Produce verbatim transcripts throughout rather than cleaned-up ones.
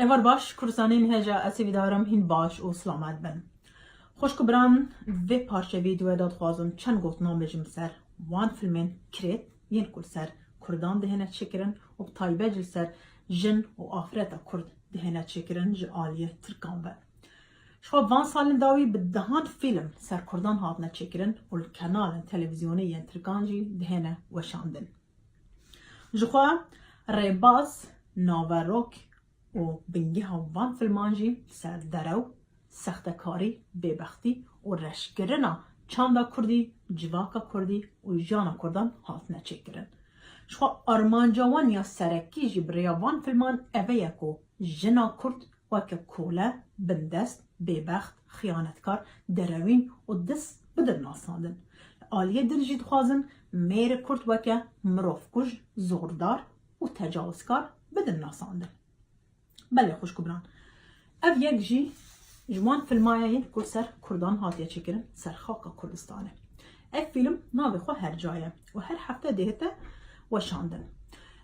Evar baş, Kurdistanê min hêja, ez hêvîdar im hîn baş û silamet bin. Xwişk û biran, vê parçe vîdeoyê de dixwazim çend gotina bêjim ser wan filmên kirêt yên ku li ser Kurdan dihêne çêkirin û bi taybet jî li ser jin û afireta Kurd dihêne çêkirin ji aliyê Tirkan ve. Ji xwe van salên dawî bi dehan fîlm ser Kurdan hatine çêkirin û li kenalên televîzyonê yên Tirkan jî dihêne weşandin. Ji xwe rêbaz, naverok û bingeha van filman jî li ser derew, sextekarî, bêbextî û reşkirina çanda Kurdî, civaka Kurdî û jiyana Kurdan hatine çêkirin. Ji xwe armanca wan ya serekî jî bi rêya van filman eve ye ku jina Kurd weke kole, bindest, bêbext, xiyanetkar, derewîn û diz bidin nasandin. Li aliyê din jî dixwazin mêrê Kurd weke mirovkuj, zordar û tecawizkar bidin nasandin. Belê xwişk û biran, ev yek jî ji wan filmayan ye ku ser Kurdan hatiye çêkirin ser xaka Kurdistanê. Ev fîlm navê xwe Herca ye û her hefte dihête weşandin.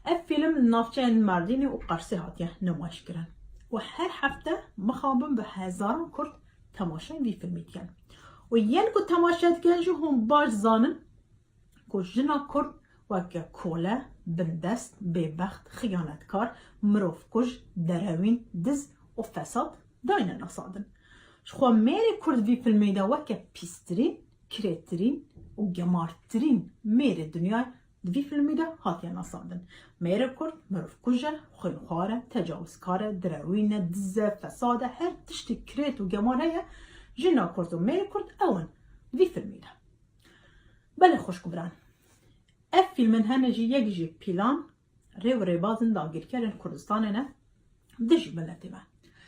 Ev fîlm li navçeyên Mardînê û Qersê hatiye nemayiş kirin û her hefte mixabin bi hezaran Kurd temaşeyên vî fîlmî dikin. Û yên ku temaşe dikin jî hûn baş zanin ku jina Kurd weke kole, bindest, bêbext, xiyanetkar, mirovkuj, derewîn, diz û fesad dayne nasandin. Ji xwe mêrê Kurd vî fîlmê de weke pîstirîn, kirêtirîn û gemartirîn mêrê dinyayê di vî fîlmî de hatiye nasandin. Mêrê Kurd mirovkuj e, xwînxwar e, tecawizkar e, direwîn e, diz e, fesad e, her tiştî kirêt û gemar heye, jina Kurd û mêrê Kurd ew in di vî fîlmî de. Belê xwişk û biran, ev fîlmin hene jî yek jî pîlan, rê û rêbazên dagîrkerên Kurdistanê ne dijî miletê me.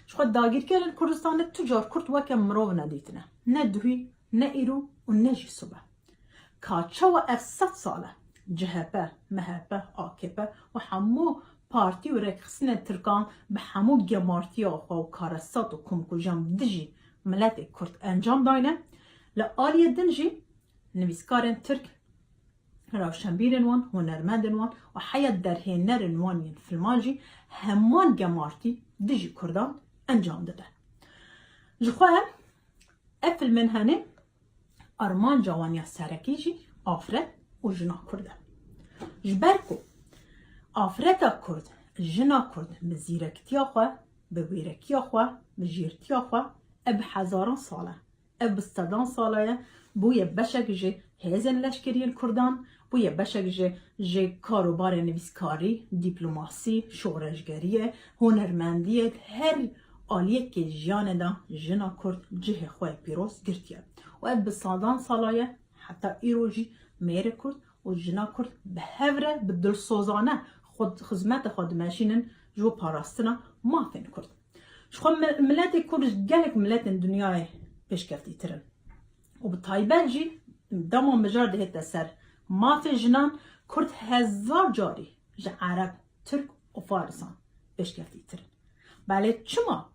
Ji xwe dagîrkerên Kurdistanê tu car Kurd weke mirov nedîtine. Ne duhî, ne îro û ne jî sibe. Ka çawa ev sed sal e C H P, M H P, A K P û hemû partî û rêkxistinên Tirkan bi hemû gemartiya xwe û karesat û komkujan dijî miletê Kurd encam dayne, li aliyê din jî nivîskarên Tirk, rewşenbîrên wan, hunermendên wan û heya derhênerên wan yên filman jî heman gemartî dijî Kurdan encam dide. Ji xwe ev filmên hene armanca wan ya serekî jî afiret û jina Kurd e. Ji ber ku afireta Kurd, jina Kurd bi zîrektiya xwe, bi wêrekiya xwe, bi jêrtiya xwe, ev bi hezaran sal e. Ev bi sedan sala ye, bûye beşek ji hêzên leşkeriyên Kurdan, bûye beşek ji, ji karobarên nivîskarî, dîplomasî, şoreşgeriyê, hunermendiyê, her aliyekê jiyanê de jina Kurd cihê xwe yê pîroz girtiye. Û ev bi sedan sala ye, heta îro jî mêrê Kurd û jina Kurd bi hev re, bi dilsozane xwe, xizmeta xwe dimeşînin ji bo parastina mafên Kurd. Ji xwe mi-, miletê Kurd ji gelek miletên dinyayê pêşkeftîtir in. Û bi taybet jî dema mijar dihête ser mafê jinan, Kurd hezar carî ji Ereb, Tirk û Farisan pêşkeftîtir in. Belê çima?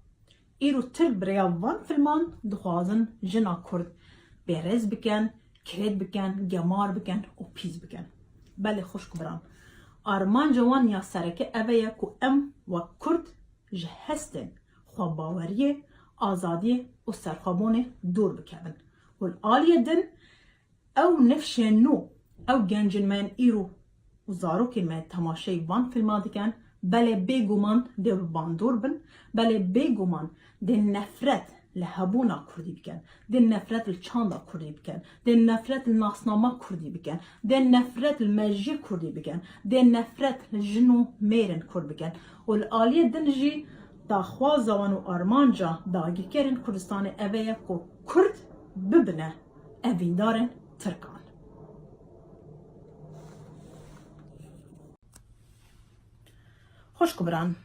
Îro Tirk bi rêya van filman dixwazin jina Kurd bêrêz bikin, kirêt bikin, gemar bikin û pîs bikin. Belê xwişk û biran, armanca wan ya sereke ev e ye ku em wek Kurd ji hestên xwebaweriyê, azadiyê û serxwebûnê dûr bikevin. Û li aliyê din ew nifşên nû, ew gencên me yên îro û zarokên me yên temaşeyî van fîlman dikin, belê bêguman dê bi bandor bin, belê bêguman dê nefret li hebûna Kurdî bikin, dê nefret li çanda Kurdî bikin, dê nefret li nasnama Kurdî bikin, dê nefret li mejiyê Kurdî bikin, dê nefret li jin û mêrên Kurd bikin. Û li aliyê din jî daxwaza wan û armanca dagirkerên Kurdistanê ev e ye ku Kurd bibine evîndarên Tirkan. Xwişk û biran,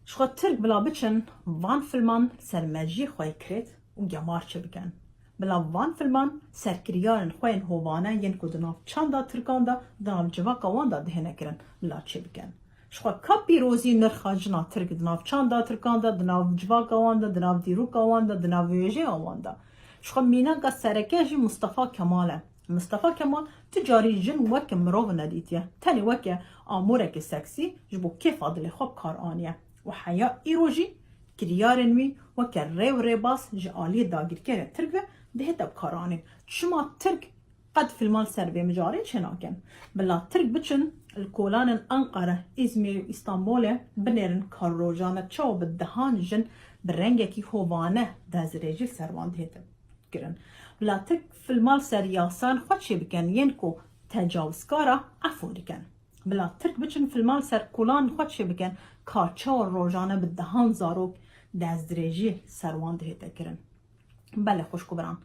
ji xwe Tirk bila biçin van filman ser mejiyê xwe yê kirêt û gemar çêbikin. Bila van filman ser kiryarên xwe yên hovane yên ku di nav çanda Tirkan de, di nav civaka wan de dihêne kirin, bila çêbikin. Ji xwe ka pîrozî nirxa jina Tirk di nav çanda Tirkan de, di nav civaka wan de, di nav dîroka wan de, di nav wêjeya wan de. Ji xwe mînaka sereke jî Mistefa Kemal e. Mistefa Kemal tu carî jin weke mirov nedîtiye. Tenê weke amûrekê seksî ji bo kêfa dilê xwe bi kar aniye. Û heya îro jî kiryarên wî weke rê û rêbaz ji aliyê dagirkerên Tirk ve dihête bikaranîn. Çima Tirk qet filman li ser vê mijarê çênakin? Bila Tirk biçin li kolanên Anqara, Îzmîr û Îstanbolê binêrin ka rojane çawa bi dehan jin bi rengekî hovane destdirêjî li ser wan dihête kirin. Bila Tirk filman li ser yasan xwe çêbikin yên ku tecawizkara efû dikin. Bila Tirk biçin filman li ser kolan xwe çêbikin ka çawa rojane bi dehan zarok destdirêjî ser wan dihête kirin. Belê xwişk û biran,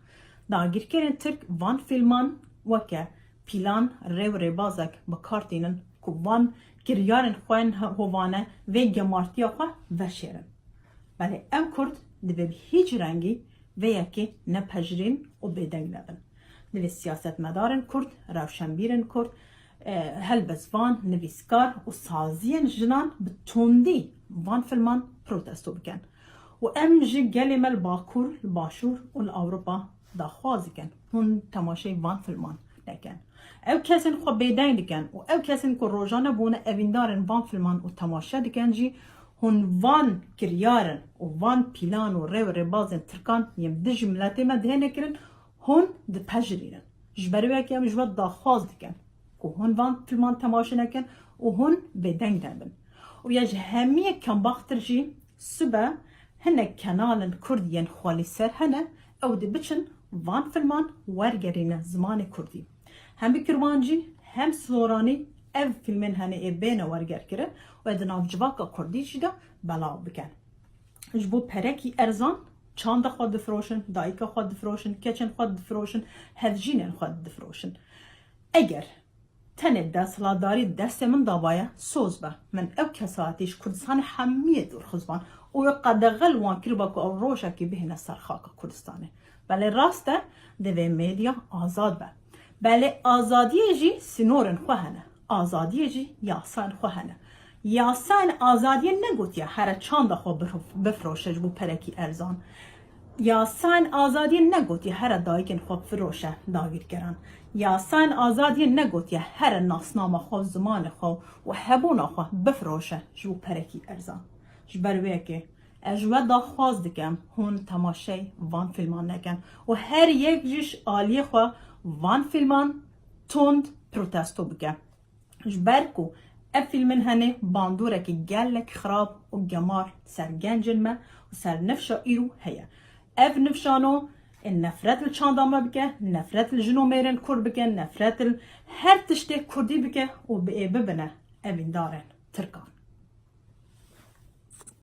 dagirkerên Tirk van filman weke pîlan, rê û rêbazek bi kar tînin ku van kiryarên xwe yên hovane vê gemartiya xwe veşêrin. Belê em Kurd divê bi hîç rengî vê yekê nepejirîn û bêdeng nebin. Divê siyasetmedarên Kurd, rewşenbîrên Kurd, e, helbestvan, nivîskar û saziyên jinan bi tundî van filman protesto bikin. Û em ji gelê me li Bakur, li Başûr û li Ewropa daxwaz dikin hûn temaşeyê van filman nekin. Ew kesên xwe bêdeng dikin û ew kesên ku rojane bûne evîndarên van filman û temaşe dikin jî hûn van kiryarin û van pîlan û rê û rêbazên Tirkan yên dijî miletê me dihêne kirin, hûn dipejirînin. Ji ber wê yekê em ji we daxwaz dikin ku hûn van filman temaşe nekin û hûn bêdeng nebin. Û ya ji hemiyê kembaxtir jî sibe hinek kenalên Kurd yên xwelîser hene, ew dê biçin van filman wergerîne zimanê Kurdî. Hem bi Kirmancî hem Soranî ev filmên hene ê bêne wergerkirin û ê di nav civaka Kurdî jî de belav bikin. Ji bo perekî erzan çanda xwe difiroşin, dayika xwe difiroşin, keçên xwe difiroşin, hevjînên xwe difiroşin. Eger tenê desthilatdarî destê min dabaye, soz be. Min ew kesayetî ji Kurdistanê hemiyê dûr xistban û wê qedexe li wan kiriba ku ew rojekê bihêne ser xaka Kurdistanê. Belê rast e, divê medya azad be. Belê azadiyê jî sînorên xwe hene. Azadiyê jî yasayên xwe hene. Yasayên azadiyê negotiye here çanda xwe bifro-, bifiroşe ji bo perekî erzan. Yasayên azadiyê negotiye here dayikên xwe bifiroşe dagirkeran. Yasayên azadiyê negotiye here nasnama xwe, zimanê xwe û hebûna xwe bifiroşe ji bo perekî erzan. Ji ber wê yekê ez ji we daxwaz dikim hûn temaşey van fîlman nekin û her yek jî ji aliyê xwe van fîlman tund protesto bike. Ji ber ku ev fîlmên hene bandoreke gelek xirab û gemar ser gencên me û ser nifşa îro heye. Ev nifşano ê nefret li çanda me bike, nefret li jin û mêrên kurd bike, nefret li her tiştê kurdî bike û bi ê bibine evîndarên tirkan.